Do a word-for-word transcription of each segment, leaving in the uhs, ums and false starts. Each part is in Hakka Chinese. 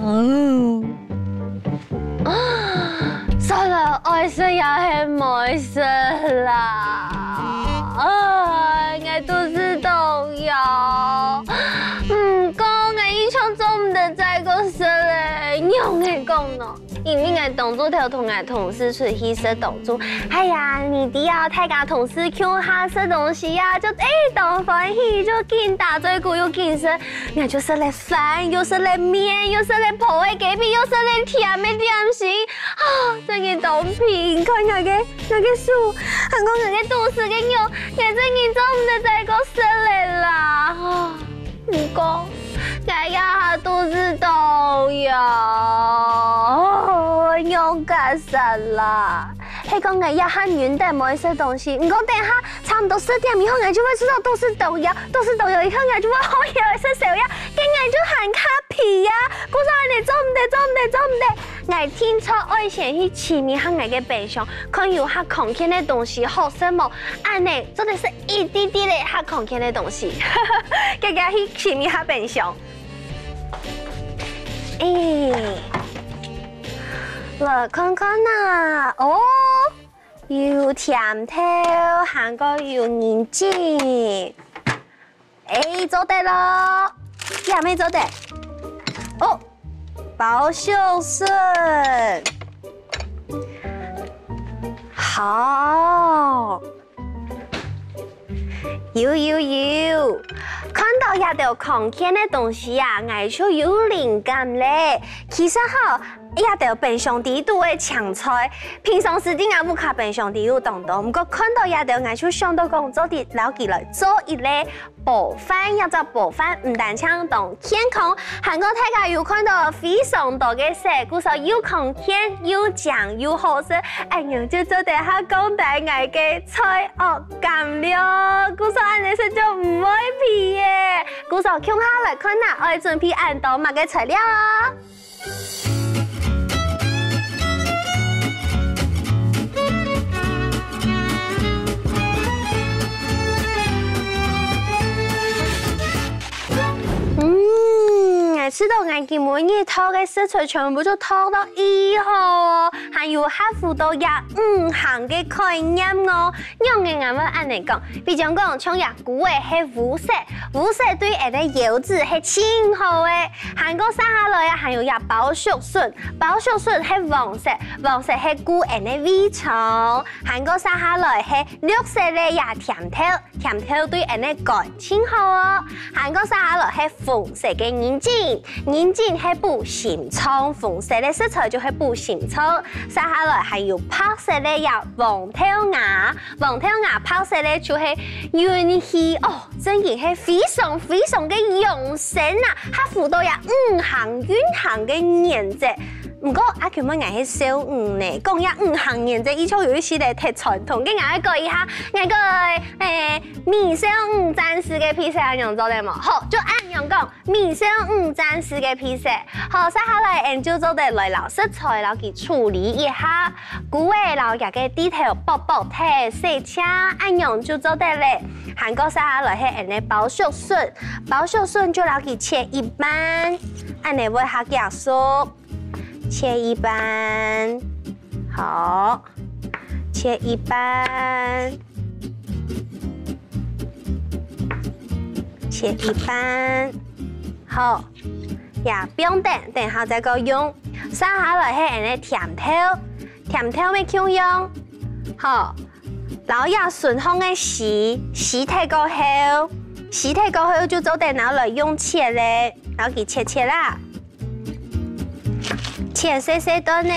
嗯，啊，算了，愛食也係毋愛食啦。啊，𠊎肚屎當枵，毋過𠊎已經做毋得再過食了，仰仔講呢？ 因為𠊎當晝頭同𠊎同事出去食當晝，哎呀，你知啊，大家同事共下食東西啊，就哎當歡喜，就緊打嘴鼓又緊食，𠊎就食了飯，又食了麵，又食了烰个雞皮，又食了甜个點心，啊，真个當貧，看𠊎个𠊎个手，還過𠊎个肚屎个肉，𠊎真个做毋得再過食了啦。啊。 毋過，𠊎這下肚屎當枵，仰結煞啦？係講𠊎這下忍得毋愛食東西，毋過等下差毋多十點以後，𠊎就會知著肚屎當枵，肚屎當枵以後，𠊎就會好夜來食宵夜，該𠊎就還較肥啊！故所恁仔做毋得，做毋得，做毋得！𠊎定著愛先去尋一下𠊎个冰箱，看有較康健个東西好食無，恁仔做得食 一滴滴仔較康健个東西。遽遽去尋一下冰箱。欸，來看看啊，哦，有甜豆，還過有人參。欸，做得咯，這乜做得。哦，包粟筍。好。 有有有，看著這兜康健个東西啊，𠊎就有靈感了。其實吼，這兜冰箱底肚个青菜，平常時在𠊎屋下冰箱底肚當多，毋過看著這兜，𠊎就想著講做得摎佢來做一個 包飯，這隻包飯毋單淨當健康，還過大家有看著非常多个色，故所又康健又靚又好食，恁樣就做得下降低𠊎个罪惡感了。故所恁仔食就毋會肥耶。故所共下來看啊，愛準備恁多麼个材料啊？ 嗯，𠊎試著𠊎今晡日擇个食材全部都擇到已好哦，還有合乎到這五行个概念哦。仰仔𠊎會恁仔講，比將講像這 菇仔係烏色，烏色對𠊎兜个腰子係盡好个。還過續下來啊，還有這包粟筍，包粟筍係黃色，黃色係顧𠊎兜个胃腸。還過續下來係綠色个這甜豆，甜豆對𠊎兜个肝盡好哦。還過續下來係紅色个人參，人參係補心臟，紅色个食材就係補心臟。續下來還有白色个這黃豆芽， 黃豆芽白色个就係運氣哦，真經係非常非常个養生啊，合乎到這五行運行个原則。毋過阿舅妹𠊎係少女呢，講這五行原則，以前有一息仔忒傳統，該𠊎愛改一下，𠊎改，欸，米少女戰士个配色恁樣做得無？好，就恁樣講。 米少女戰士个配色。好，續下來，𠊎就做得來摎食材摎佢處理一下。菇仔摎佢个蒂頭剝剝忒，洗淨，恁樣就做得了。還過續下來係𠊎兜个包粟筍，包粟筍就摎佢切一半，恁仔會較遽熟。切一半，好，切一半。 切一半。好，這放等，等下再過用。續下來係𠊎兜个甜豆，甜豆乜共樣。好，摎這筍項个絲，絲忒過後，絲忒過後就做得拿來用切个，摎佢切切啦。切細細段仔。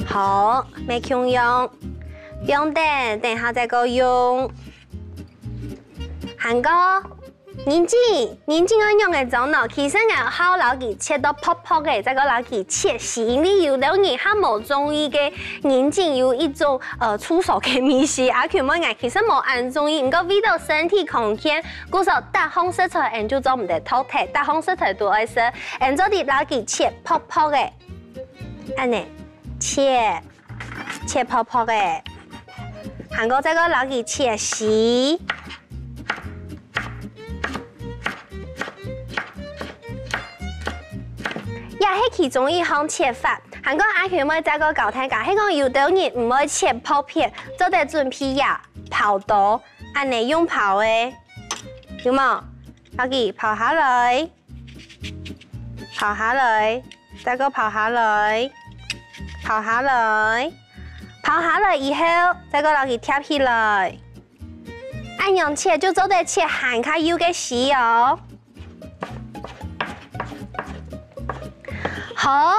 好，乜共樣。放等，等下再過用。 還過，人參，人參愛仰仔裝呢？其實𠊎好摎佢切到薄薄个，再過摎佢切絲，因為有兜人較無中意个人參有一種呃臭臊个味緒，阿Q妹𠊎其實無恁中意，毋過為著身體康健，故所逐項食材𠊎就做毋得擇忒，逐項食材都愛食，𠊎做得摎佢切薄薄个，恁仔切。 切薄薄个，還過再過摎佢切絲。這係其中一項切法，還過阿Q妹再過教大家，係講有兜人毋愛切薄片，做得準備這刨刀，恁仔用刨个，有無？摎佢刨下來。 刨下來，再過刨下來，刨下來，刨下來以後，再過摎佢疊起來。恁樣切就做得切還較幼个絲哦。好，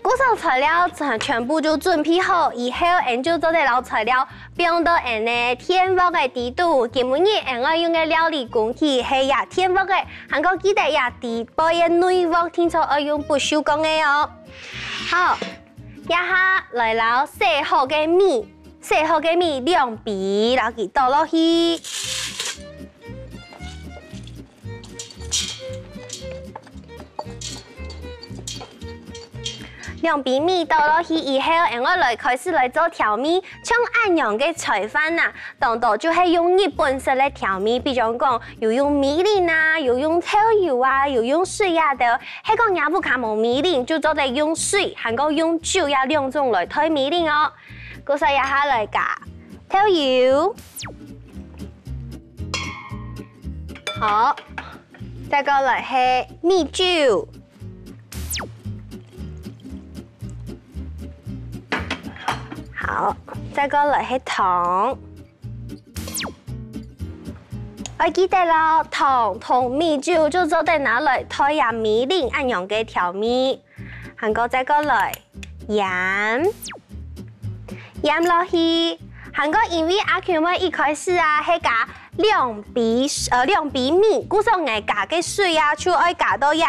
故所材料全全部就準備好以後，𠊎就做得摎材料 放到𠊎个電鑊个底肚。今晡日𠊎愛用个料理工具係這電鑊个，還過記得這底背个內鑊定著愛用不鏽鋼个哦。好，這下來摎洗好个米，洗好个米兩杯，摎佢倒落去。 兩杯米倒落去以後，𠊎愛來開始來做調味。像恁樣个菜飯啊，當多就係用日本式个調味，比將講有用米粉啊，有用豆油啊，有用水啊兜。係講若屋下無米粉，就做得用水，還過用酒這兩種來代米粉哦。故所這下來加豆油。 好，再過來係米酒。好，再過來係糖。愛記得哦，糖同米酒就做得拿來代這米粉恁樣个調味。 還過再過來，鹽，鹽落去。還過因為阿Q妹一開始啊係加兩杯，呃，兩杯米，故所𠊎加个水啊就愛加到這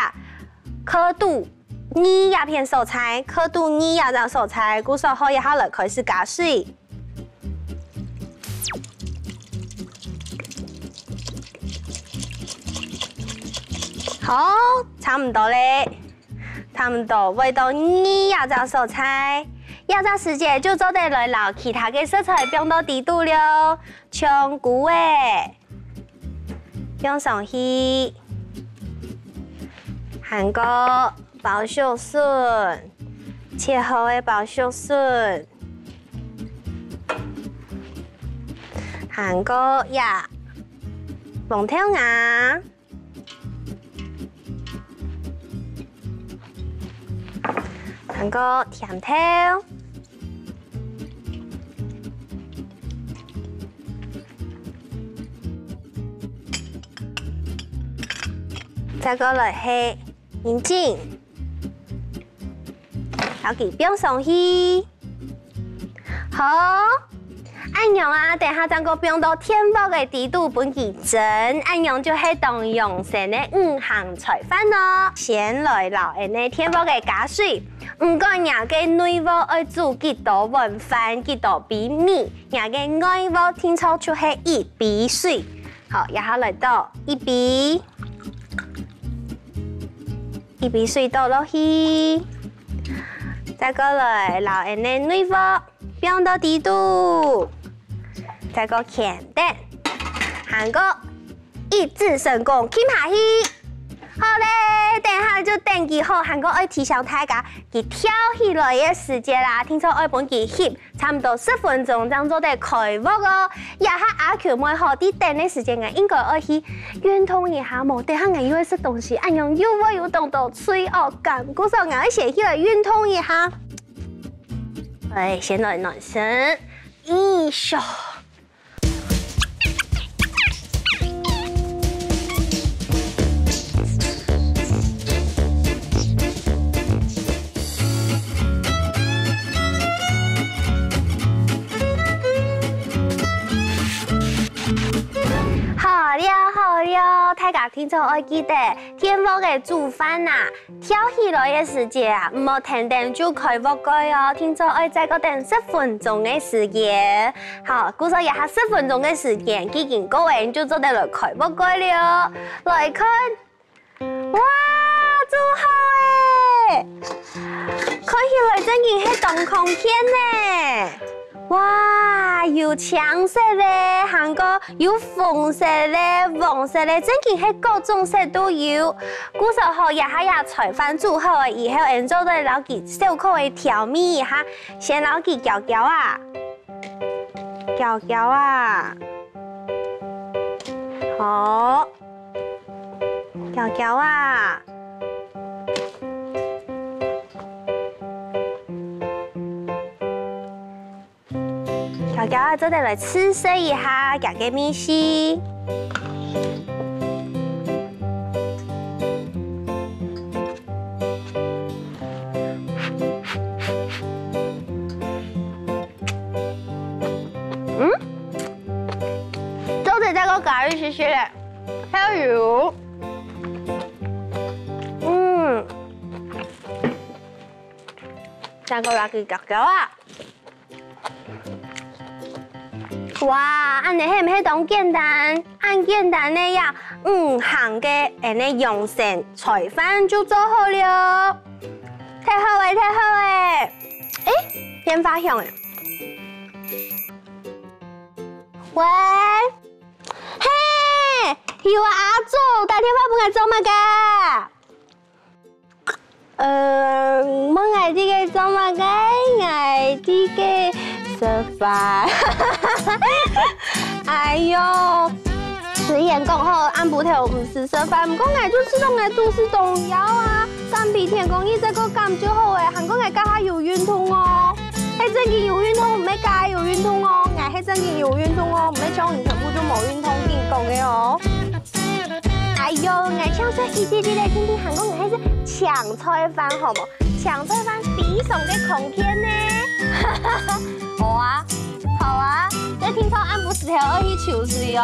刻度二這片所在，刻度二這隻所在，故所好這下來開始加水。 好，差毋多咧，差毋多會到二這隻所在，這隻時節就做得來摎其他个食材放到底肚了，像菇仔，放上去，還過 包粟筍，切好个包粟筍，還過這黃豆芽，還過甜豆。 再過來係人參，摎佢放上去。好，恁樣啊，等下正過放到電鑊个底肚分佢蒸，恁樣就係當養生个五行菜飯哦。先來摎𠊎个電鑊个加水，毋管若个內鑊愛煮幾多碗飯、幾多杯米，若个外鑊定著就係一杯水。好，這下來倒一杯。 一杯水倒落去，再過來摎𠊎个內鑊放到底肚，再過牽等，還過一次成功撳下去。好咧，等下就等佢好，還過愛提醒大家，佢跳起來个時節啦，定著愛分佢翕 差毋多十分鐘正做得開鑊哦。這下阿Q妹吼，在等个時間𠊎應該愛去運動一下無？等下𠊎又愛食東西，恁樣又會有當多罪惡感。故所𠊎愛先起來運動一下。來，先來暖身，一下。 好了，好了。喲，大家定著愛記得，電鑊个煮飯啊，跳起來个時節啊，毋好跈等就開鑊蓋哦，定著愛再過等十分鐘个時間。好，故所這下十分鐘个時間，既經過了，你就做得來開鑊蓋了哦。來看，哇，煮好欸！看起來正經係當康健呢。 哇，有青色个，還過有紅色个、黃色个，正經係各種色都有。故所吼，這下這菜飯煮好了以後，𠊎做得摎佢小可个調味一下，先摎佢攪攪啊，攪攪啊，好，攪攪啊。 攪攪啊，做得來試食一下佢个味緒。嗯，做得再過加一息息咧，還有油。嗯。 再過來去攪攪啊！哇，恁呢係毋係當簡單？恁簡單个呀，五行个恁呢養生菜飯就做好了。忒好欸，忒好欸！欸，電話響欸。喂，嘿，係𠊎阿祖，打電話分𠊎做麼个？ 呃，問𠊎這个做麼个？𠊎這个食飯。哎喲，雖然講吼，暗晡頭毋使食飯，毋過𠊎就知道𠊎肚屎當枵啊。三比天光日再過減就好欸，還過𠊎加下有運動哦。係正經有運動，毋係假有運動哦，𠊎係正經有運動哦，毋係像你全部都無運動，跟你講个哦。 哎喲，𠊎像係一滴滴个天天喊講𠊎係搶菜飯好無？搶菜飯非常个康健呢。好啊，好啊，這聽說暗晡時頭愛去泅水哦。